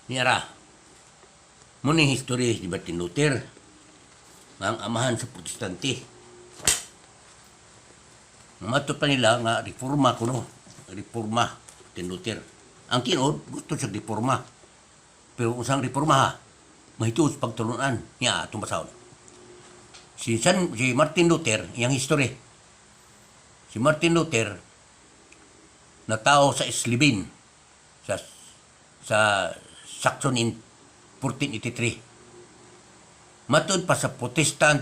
Niara. Mo ni history ni Martin Luther nga ang amahan sa Protestante. Mato pa nila nga reforma kuno, reforma Martin Luther. Ang tinuod gusto sa reforma. Pero usang reforma ha, mahituod sa pagtulunan niya atong basahon. Si Martin Luther, iyang history. Si Martin Luther natao sa Eisleben sa Saxon in 1483. Matud pa sa Protestant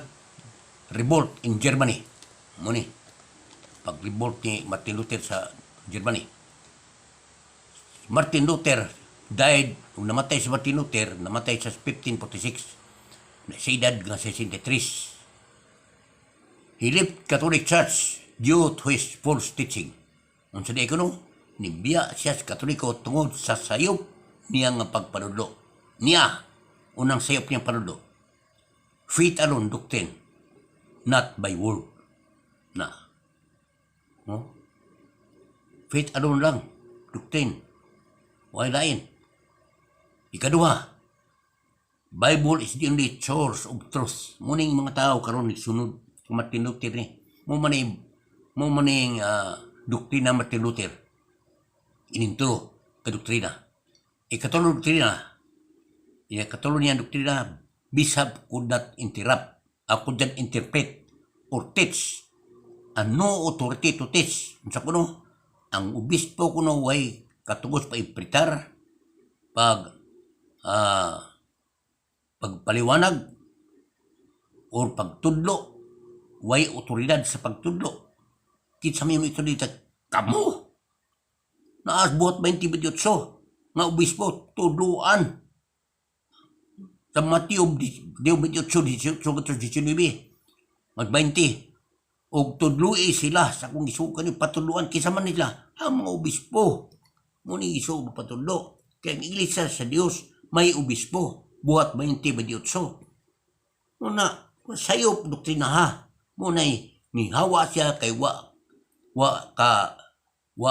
revolt in Germany. Mo ni pag-revolt ni Martin Luther sa Germany. Martin Luther died, kung namatay si Martin Luther, namatay sa 1546 sa edad nga 63. He left Catholic Church due to his false teaching. Unsa di kuno? Nibiya siya sa Katoliko tungod sa sayop niya nga pagpanudlo. Niya, unang sayop niyang panudlo. Faith alone doctrine, not by word. Na. No? Faith alone lang, doctrine. Way lain. Ikaduha, Bible is the only source of truth. Muning mga tao karon sunod kung Martin Luther ni. Mo maning doktrina Martin Luther. Inintro ka doktrina. Ikatulo doktrina. Ikatulo niya doktrina, bishop could not interrupt, could not interpret or teach and no authority to teach. Unsa kuno? Ang obispo kuno way katugos pa interpretar, pagpaliwanag or pagtudlo, way otoridad sa pagtudlo. Kinsa may otoridad kamo naas buhat 28 nga obispo tudloan sa Mateo 28, 18, 19 mag 20 og tudloi sila sa akong gisukan ni patudloan. Kinsa man nila? Ang mga obispo mo ni iso patudlo kay ang iglesia sa Dios may obispo, buhat 20 28. Muna sayop doktrina ha. Mo na nihawa siya kay wa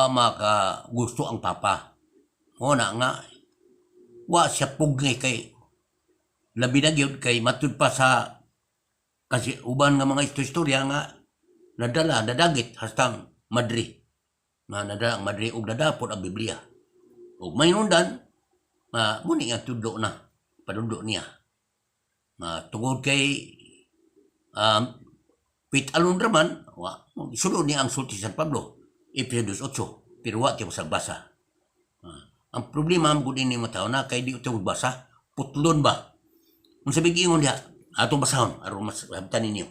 maka gusto ang papa. Mo na nga wa siya pugni kay labi na gyud kay matud pa sa kasi uban nga mga istorya nga nadala nadagit hastang Madrid, nga nadala ang Madrid ug nadapot ang Biblia ug mainundan nga muni nga tudlo na panudlo niya nga tungod kay faith alone raman wa sulod niya ang sulti San Pablo, Efesios 8, pero wa tiyo sa basa. Ang problema mo gud ini mga tao na kay di ito basa, putlon ba. Unsa big ingon diha, atong basahon aron mas habtan ninyo.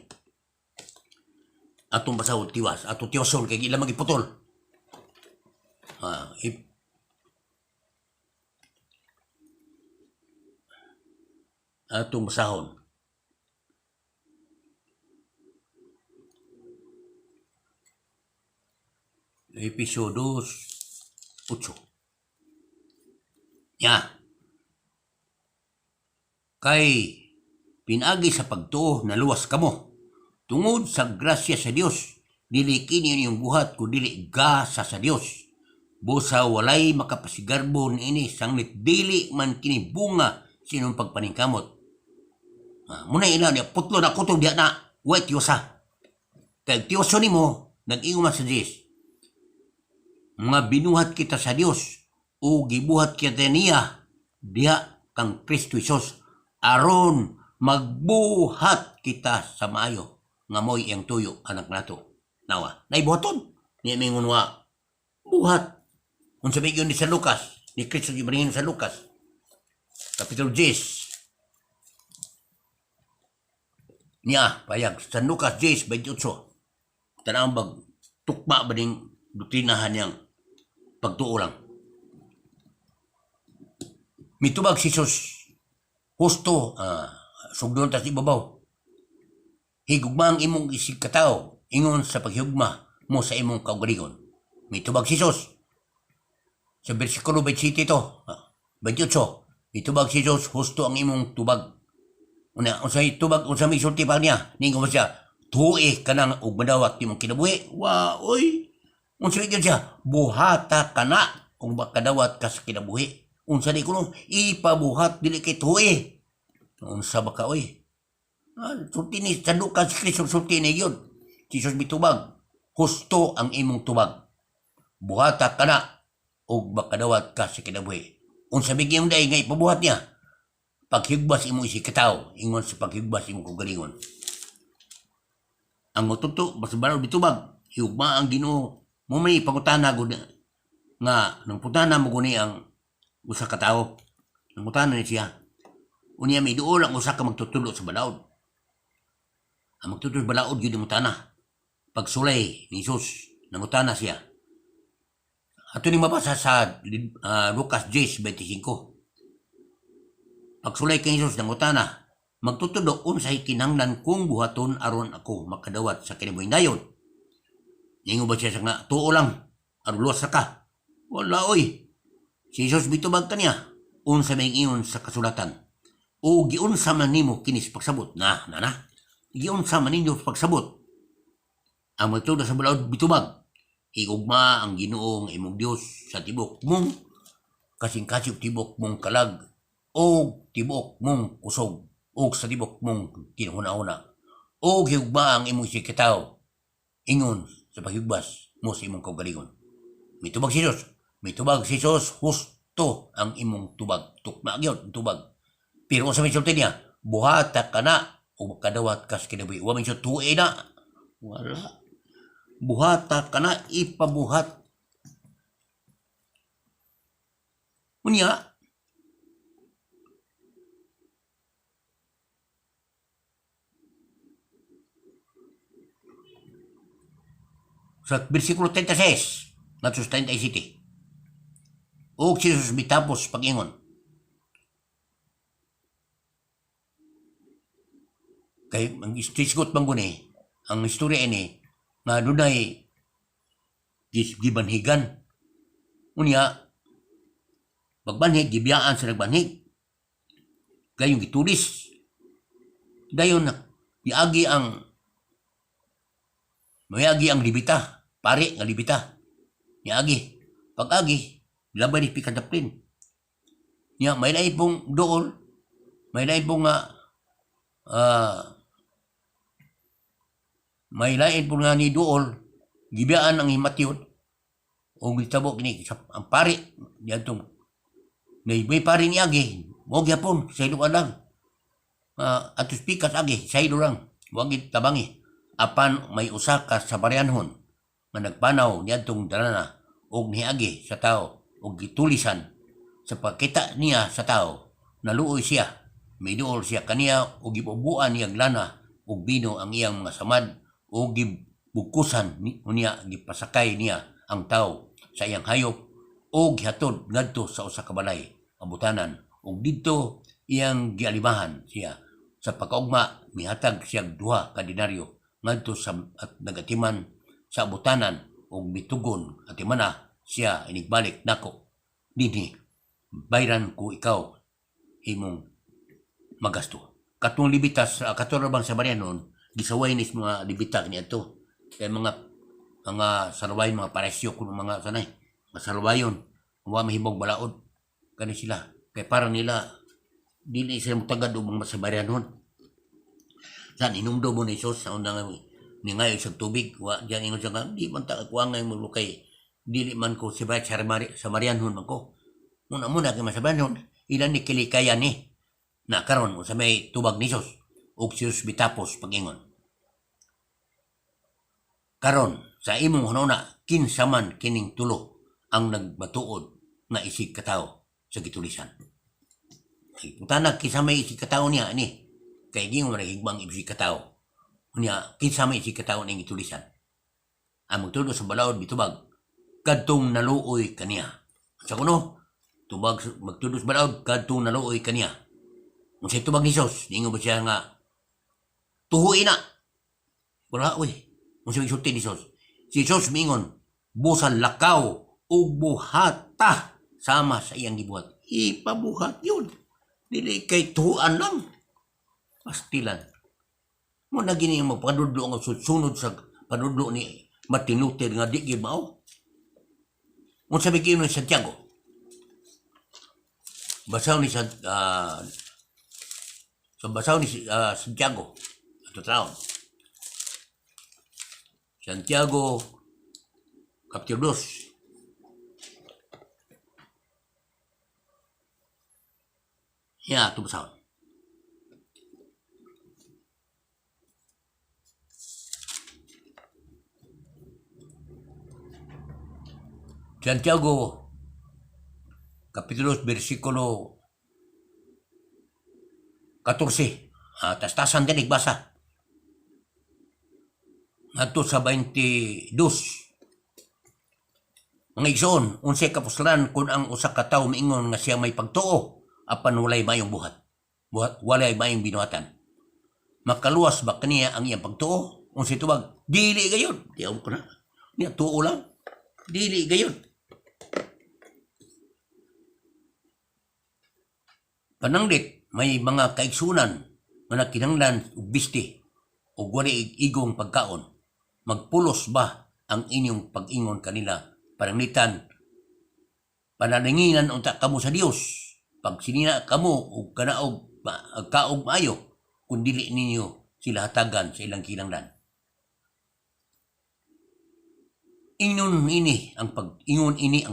Atong basahon tiwas, atong tiwason kay ila magiputol. Atong basahon. Episodio 8. Ya. Kay pinagi sa pagtuo naluwas kamo tungod sa grasya sa Dios. Dili kini inyong buhat kun dili gasa sa Dios. Busa walay makapasigarbo niini, sanglit dili man kini bunga sa inyong pagpaningkamot. Muna ila niya putlo na kutob diha na way tiyosa. Kay tiyoso nimo, nag-ingon man sa Diyos mga binuhat kita sa Dios o gibuhat kita niya diha kang Kristo Jesus aron magbuhat kita sa maayo nga mo'y iyang tuyo anak nato. Nawa, naibuhaton. Niya mingon wa buhat. Unsa may ni sa Lucas, ni Kristo gibaringin sa Lucas. Kapitulo 10. Niya, payag, sa Lucas 10, 28. Tanawang bag, tukma ba ning doktrinahan niyang pagtuo lang. Mitubag si Jesus, husto, sugdon tas ibabaw. Higugma ang imong isig katawo, ingon sa paghigugma mo sa imong kaugalingon. Mitubag si Jesus. Sa bersikulo 27 ito, 28, mitubag si Jesus, "Husto ang imong tubag." Una, unsay tubag, unsa may sulti pa niya? Ningon mo siya, "Tuoi ka nang og madawat imong kinabuhi." Wa, oy. Unsa gyud siya? Buhata kana kung makadawat ka sa kinabuhi. Unsa di kuno ipabuhat, dili kay tuoy. Unsa ba ka, oy? Ah, sulti ni sadukan si Kristo, sulti ni yun. Si Jesus mitubag, "Husto ang imong tubag. Buhata kana ug makadawat ka sa kinabuhi." Unsa bigyan day nga ipabuhat niya? Paghigwas imong isigkatawo, ingon sa paghigwas imong kaugalingon. Ang magtudlo sa balaod mitubag, higugmaa ang Ginoo mo. May pangutana gud nga nangputana mo guni ang usa ka tawo. Nangutana ni siya. Unya may duol ang usa ka magtutudlo sa balaod. Ang magtutudlo sa balaod gyud mutana. Pagsulay ni Jesus, nangutana siya. Ato ning mabasa sa Lucas 10:25. Pagsulay kay Jesus, nangutana, "Magtutudlo, unsay kinahanglan kong buhaton aron ako makadawat sa kinabuhing dayon?" Ningon ba siya sa nga tuo lang aron luwas ra ka? Wala, oy. Si Jesus mitubag kaniya, "Unsa may ingon sa kasulatan? O giunsa man nimo kinis pagsabot?" Na, na na. Giunsa man ninyo pagsabot? Ang magtudlo sa balaod bitubag, higugma ang Ginoo nga imong Dios sa tibok mong kasing-kasing, tibok mong kalag o tibok mong kusog o sa tibok mong kinahuna-huna. O higugma ang imong isigkatawo ingon sa paghigwas mo sa imong kaugalingon. Mitubag si Jesus. Mitubag si Jesus, "Husto ang imong tubag." Tukma gyud ang tubag. Pero sa may sulti niya, buhata ka na o makadawat ka sa kinabuhi. Wa man siya tuoy na. Wala. Buhata ka na, ipabuhat. Unya, sa versikulo 36, ngadto sa 37. Ug si Jesus mitapos pag-ingon, kay ang istisgot man guni, ang istorya ini nga dunay gibanhigan. Unya, pagbanhig, gibiyaan sa nagbanhig. Dayon gitulis. Dayon miagi ang miagi ang Lebita, pari nga Lebita. Miagi. Pag-agi, labay ni pikadaplin. Nya may lain pong dool, may lain pong nga may lain po nga ni dool, gibiyaan ang himation o gitabo kini sa ang pari diadtong may pari niagi mo gyapon sa ilo lang, atos pikas agi sa ilo lang, wa gid tabangi. Apan may usa ka Samarianhon nga nagpanaw niadtong dalana og niagi sa tao og gitulisan. Sa pagkita niya sa tao, naluoy siya, miduol siya kaniya ug gibubuan niyang lana ug bino ang iyang mga samad ug gibugkusan. Unya gipasakay niya ang tao sa iyang hayop ug gihatod ngadto sa usa ka balay abutanan ug didto iyang gialimahan siya. Sa pagkaugma, mihatag siya 2 ka denaryo ngadto sa at nagatiman sa abutanan ug mitugon, "Atimana siya, inigbalik nako dinhi, bayran ko ikaw imong magasto." Katong Lebitas, katong bang Samarianon, gisaway ni mga Lebita kaniadto. Kay mga sarwayon, mga paresyo kuno mga sanay, mga sarwayon, wa mahimong balaod kani sila. Kay para nila dili sila motagad og mga Samarianon. San inumdum mo ni Jesus sa unang ni ngayo sa tubig, wa diyan ingon siya nga di man ta kuha ngay mo kay dili man ko si Samarianhon man ko. Muna muna kay Samarianhon, ilan ni kilikayan ni na karon sa may tubag ni Jesus. Ug si Jesus bitapos pag-ingon, "Karon sa imong hunahuna, kinsa man kining tulo ang nagmatuod nga isig katawo sa gitulisan?" Ay, putana, kinsa may isig katawo niya ani? Kay di mo higmang isig katawo. Unya, kinsa may isig katawo ning gitulisan? Ang magtudlo sa balaod bitubag, kadtong naluoy kaniya. Sa kuno, tubag magtudlo sa balaod, kadtong naluoy kaniya. Unsay tubag ni Jesus? Ningon ba siya nga tuhuin na? Wala, uy. Unsay gisulti ni Jesus? Si Jesus miingon, "Busa lakaw ug buhata sama sa iyang gibuhat." Ipabuhat yun. Dili kay tuhuan lang. Pastilan. Mo na gini ang magpanudlo ang sunod sa panudlo ni Martin Luther nga di gyud mao. Unsa may giingon ni Santiago? Basaw ni sa basaw ni Santiago ato taon. Santiago Kapitulo 2. Ya, ato basahon. Santiago Kapitulo 2 bersikulo 14. Tastasan din basa. Ngadto sa 22. Mga igsoon, unsay kapuslan kung ang usa ka tawo miingon nga siya may pagtuo apan walay mayong buhat. Buhat walay mayong binuhatan. Makaluwas ba kaniya ang iyang pagtuo? Unsay tubag? Dili gayud. Di ko na. Niya tuo lang. Dili gayud. Pananglit may mga kaigsunan nga nagkinahanglan og bisti ug walay igong pagkaon. Magpulos ba ang inyong pag-ingon kanila? Pananglitan, panalanginan unta kamo sa Dios pag sinina kamo og kanaog kaog maayo kung dili ninyo sila hatagan sa ilang kinahanglan. Ingon ini ang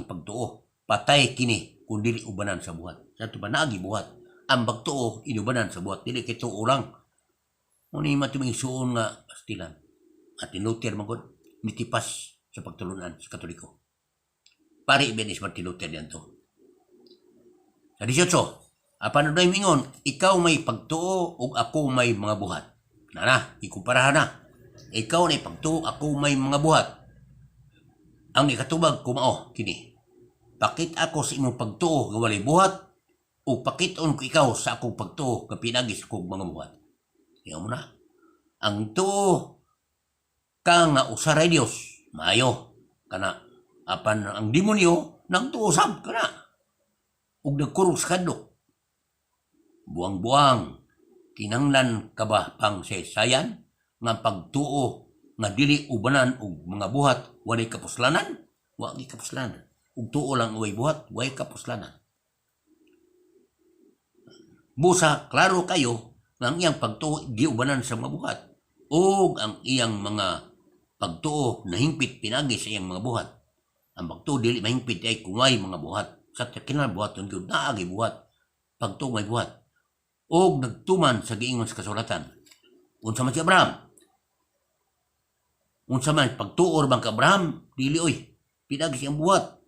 pagtuo. Patay kini kung dili ubanan sa buhat. Sa ato ba naagi buhat? Ang pagtuo inubanan sa buhat, dili kay tuo lang. Muni matuming suon nga pastilan. Martin Luther magod nitipas sa pagtulunan sa Katoliko. Pari benis Martin Luther dianto. Sa 18, apan adunay mingon, ikaw may pagtuo ug ako may mga buhat. Na na, ikumparahan na. Ikaw may pagtuo, ako may mga buhat. Ang ikatubag kumao kini. Pakit ako sa imong pagtuo nga walay buhat o pakiton ko ikaw sa akong pagtuo nga pinagi sa akong mga buhat. Iyaw mo na. Ang tuo ka nga usaray Dios, maayo kana, apan ang demonyo nagtuo sab kana ug nagkurog sa kadlok. Buang-buang, kinanglan ka ba pang saysayan nga pagtuo nga dili ubanan og mga buhat walay kapuslanan? Wa gi kapuslanan. Ug tuo lang way buhat, way kapuslanan. Busa klaro kayo nga ang iyang pagtuo giubanan sa mga buhat ug ang iyang mga pagtuo nahingpit pinagi sa iyang mga buhat. Ang pagtuo dili mahingpit ay kung way mga buhat. Sa kinahanglan buhat gyud naa gyud buhat. Pagtuo may buhat. Og nagtuman sa giingon sa kasulatan. Unsa man si Abraham? Unsa man pagtuo bang ka Abraham? Dili oy. Pinagi siyang buhat.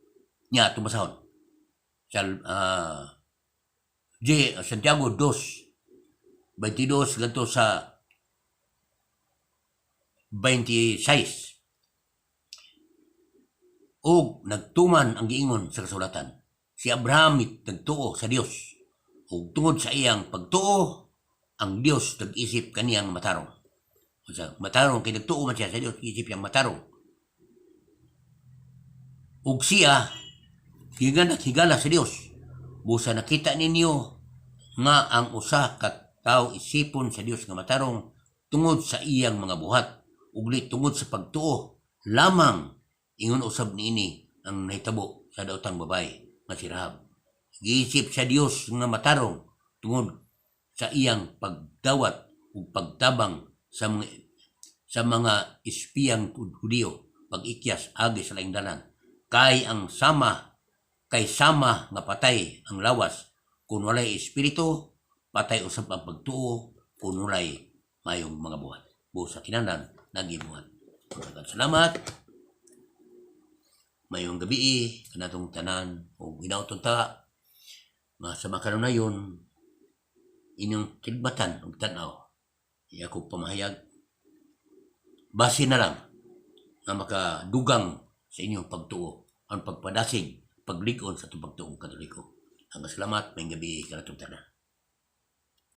Nya ato basahon. Sa J. Santiago 2 22 ganto sa 26. Og nagtuman ang giingon sa kasulatan. Si Abraham nagtuo sa Dios. Ug tungod sa iyang pagtuo, ang Dios nag-isip kaniyang matarong. Unsa matarong kay nagtuo man siya sa Dios, isip niyang matarong. Ug siya higala higala sa Dios. Busa nakita ninyo nga ang usa ka tawo isipon sa Dios nga matarong tungod sa iyang mga buhat ug dili tungod sa pagtuo lamang. Ingon usab niini ang nahitabo sa daotang babae nga si Rahab. Giisip sa Dios nga matarong tungod sa iyang pagdawat ug pagtabang sa mga espiyang Hudiyo pag-ikyas agi sa laing dalan. Kay ang sama kay sama nga patay ang lawas kung walay espiritu, patay usab ang pagtuo kung walay mayong mga buhat. Busa kinahanglan nagibuhat. Salamat. Mayong gabi kanatong tanan ug hinauton ta nga sa makanunayon inyong kidmatan ug tan-aw ako pamahayag, base na lang nga makadugang sa inyong pagtuo ang pagpadasig, paglig-on sa itong pagtuong Katoliko. Ang salamat, may gabi kanatong tanan.